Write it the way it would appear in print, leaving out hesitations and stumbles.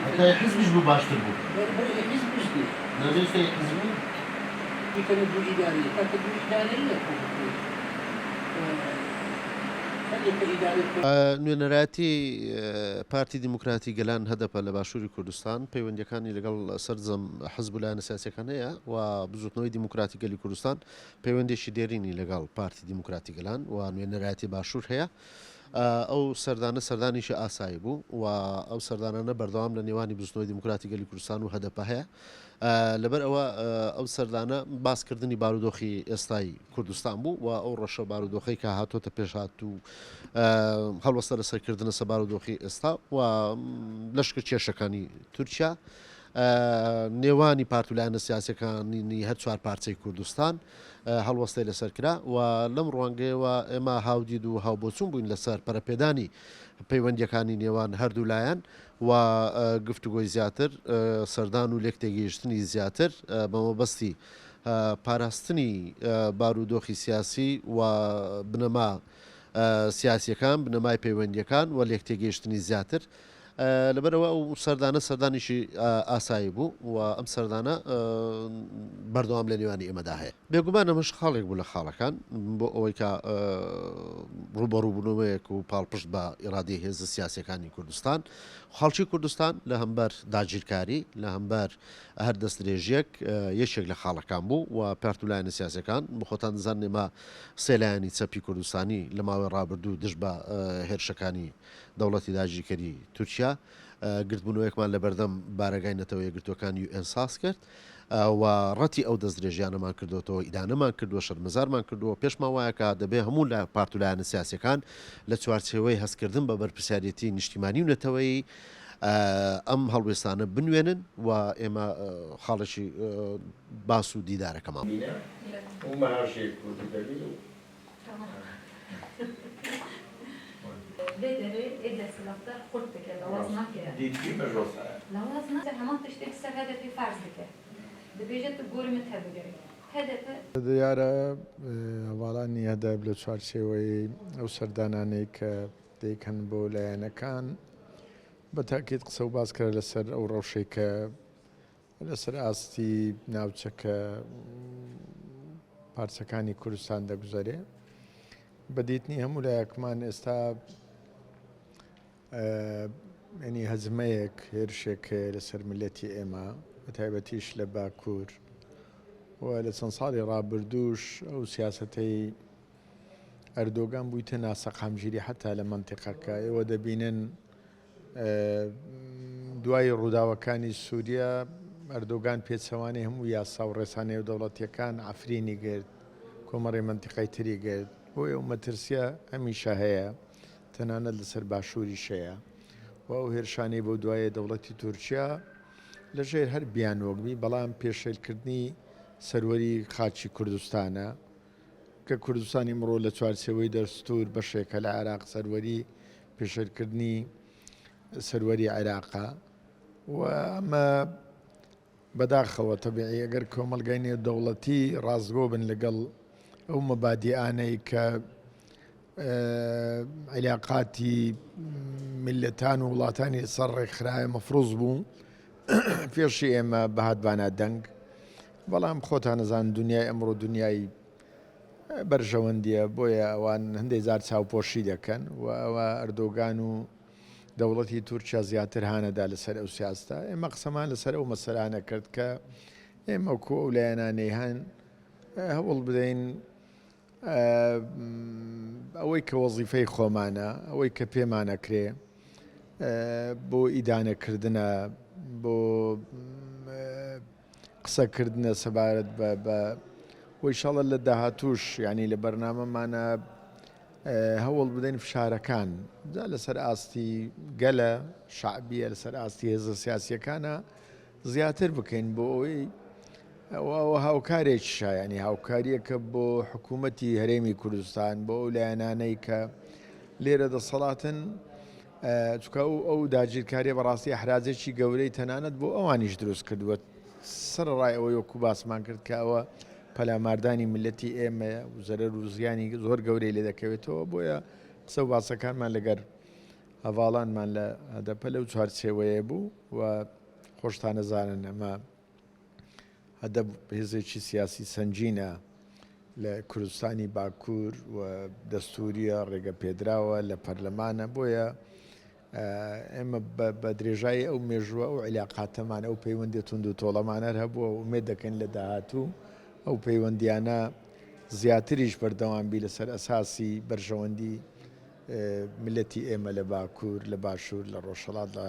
هەتا ی حیزبیش بوو باشتر بوو. نا ئێستا ی حیزبی. نوێنەرایەتی پارتی دیموکراتی گەلان هەدەپە لە باشووری کوردستان پەیوەندییەکانی لەگەڵ سەرجەم حزب و لایەنە سیاسییەکان هەیە و بزووتنەوەی دیموکراتی گەلی کوردستان پەیوەندییەکی دێرینی لەگەڵ پارتی دیموکراتی گەلان و نوێنەرایەتی باشوور هەیە. ئەو سەردانە سەردانێکی ئاسایی بوو و ئەو سەردانانە بەردەوام لە نێوانی بزوتنەوەی دیموکراتی گەلی کوردستان و هەدەپە هەیە. لەبەر ئەوە ئەو سەردانە باسکردنی بارودۆخی ئێستای کوردستان بوو و ئەو ڕەشە بارودۆخەی کە هاتۆتە پێشهات و هەڵوەستە لەسەرکردنە سە بارودۆخی ئێستا و لەشکر کێشەکانی تورکیا نێوانی پارت و لایەنە سیاسەکانی هەر چوار پارچەی کوردستان هەڵوەستەی لەسەر کرا و لەم ڕوانگەیەوە ئێمە هاودید و هاوبۆچوون بووین لەسەر پەرەپێدانی پەیوەندییەکانی نێوان هەردوو لایەن و گفتوگۆی زیاتر، سەردان و لێکتێگەیشتنی زیاتر بە مەبەستی پاراستنی بارودۆخی سیاسی و بنەما سیاسییەکان، بنەمای پەیوەندییەکان و لێکتێگەیشتنی زیاتر. لەبەرئەوە ئەو سەردانە سەردانێکی ئاسایی بوو و ئەم سەردانە بەردەوام لە نێوانی ئێمەدا هەیە. بێگومان ئەمەش خاڵێک بوو لە خاڵەکان بۆ ئەوەی کە ڕووبەڕووبوونەوەیەک و پاڵپشت بە ئیرادەی هێزە سیاسییەکانی کوردستان و خەڵکی کوردستان لە هەمبەر داگیرکاری، لە هەمبەر هەر دەستدرێژییەک یەکێک لە خاڵەکان بوو و پارت و لایەنە سیاسییەکان بۆ خۆتان دەزانن ئێمە سێ لایەنی چەپی کوردستانی لە ماوەی ڕابردوو دژ بە هێرشەکانی دەوڵەتی داگیرکەری تورکیا گردبوونەوەیەکمان لە بەردەم بارەگای نەتەوە یەکگرتووەکان UN ساز کرد و ڕەتی ئەو دەستدرێژیانەمان کردوەتەوە، ئیدانەمان کردووە، شەرمەزارمان کردووە، پێشمان وایە کە دەبێ هەموو لە پارت و لایەنە سیاسیەکان لە چوارچێوەی هەستکردن بە بەرپرسیارێتی نیشتیمانی و نەتەوەیی ئەم هەڵوێستانە بنوێنن و ئێمە خاڵێکی باس و دیدارەکەمان بوو. دیارە هەڤاڵانی هەدەپ لە چوارچێوەی ئەو سەردانانەی کە دەیکەن بۆ لایەنەکان بە تاکید قسە و باس کرا لەسەر ئەو ڕەوشەی کە لەسەر ئاستی ناوچەکە پارچەکانی کوردستان دەگوزەرێ بە دیتنی هەموو لایەکمان ئێستا ینی هەزمەیەک هێرشێک هەیە لەسەر میللەتی ئێمە بە تایبەتیش لە باکوور و لە چەند ساڵی ڕابردووش ئەو سیاسەتەی ئەردۆگان بوویتە ناسەقامگیری حتا لە مەنتیقەکە ئێوە دەبینن دوای ڕووداوەکانی سووریا ئەردۆگان پێچەوانەی هەموو یاسا و ڕێسا نێودەوڵەتییەکان عەفرینی گرت، کۆمەڵی مەنتیقەی تری گرت، بۆیە ئەو مەترسییە هەمیشە هەیە، تەنانەت لەسەر باشووریش هەیە و ئەو هێرشانەی بەو دوایە دەوڵەتی تورکیا لەژێر هەر بیانووەک بی، بەڵام پێشێلکردنی سەروەری خاکی کوردستانە، کە کوردستان ئیمڕۆ لە چوارچێوەی دەستوور بەشێکە لە عێراق، سەروەری پێشێلکردنی سەروەری عێراقە و ئەمە بەداخەوە تەبیعی ئەگەر کۆمەڵگای نێودەوڵەتی ڕاستگۆ بن لەگەڵ ئەو مەبادیئانەی کە عیلاقاتی میللەتان و وڵاتانی سەر ڕێکخرایە مەفروز بوو پێشی ئێمە بەهاتبانە دەنگ بەڵام خۆتان ئەزانن دنیای ئەمڕۆ دنیای بەرژەوەندیە بۆیە ئەوان هەندێک جار چاوپۆشی دەکەن و ئەوە ئەردۆگان و دەوڵەتی تورکیا زیاتر هانەدا لەسەر ئەو سیاستە ئێمە قسەمان لەسەر ئەو مەسەلانە کرد کە ئێمە کۆ ئەو لایەنانەی هەن هەوڵ بدەین ئەوەی کە وەزیفەی خۆمانە، ئەوەی کە پێمانەکرێ بۆ ئیدانەکردنە، بۆ قسەکردنە سەبارەت بە بە و ئیشاڵە لە داهاتووش یانی لە بەرنامەمانە هەوڵ بدەین فشارەکان جا لەسەر ئاستی گەلە شەعبیە لەسەر ئاستی هێزە سیاسیەکانە زیاتر بکەین بۆ ئەوەی ئەوە هاوکارێکیشە یانی هاوکاریەکە بۆ حکوومەتی هەرێمی کوردستان بۆ ئەو لایەنانەی کە لێرە دەسەڵاتن چکە ئەو ئەو داگیرکاریە بەڕاستی ئەحراجێکی گەورەی تەنانەت بۆ ئەوانیش دروست کردووە سەرڕای ئەوەی وەکو باسمان کرد کە ئەوە پەلاماردانی میللەتی ئێمەیە و زەرەر و زیانی زۆر گەورەی لێ دەکەوێتەوە بۆیە قسە و باسەکانمان لەگەر. هەڤاڵانمان لە هەدەپە لەو چوارچێوەیە بوو و خۆشتان ئەزانن ئەمە هەدەپ هێزێکی سیاسی سەنگینە لە کوردستانی باکوور و دەستوریە ڕێگە پێدراوە لە پەرلەمانە بۆیە ئێمە بە درێژایی ئەو مێژووە ئەو عیلاقاتەمان ئەو پەیوەندی توند و تۆڵەمان هەر هەبووە و ئومێد دەکەین لە داهاتوو ئەو پەیوەندیانە زیاتریش بەردەوام بی لەسەر ئەساسی بەرژەوەندی ملەتی ئێمە لە باکوور لە باشوور لە ڕۆژهەڵات لە.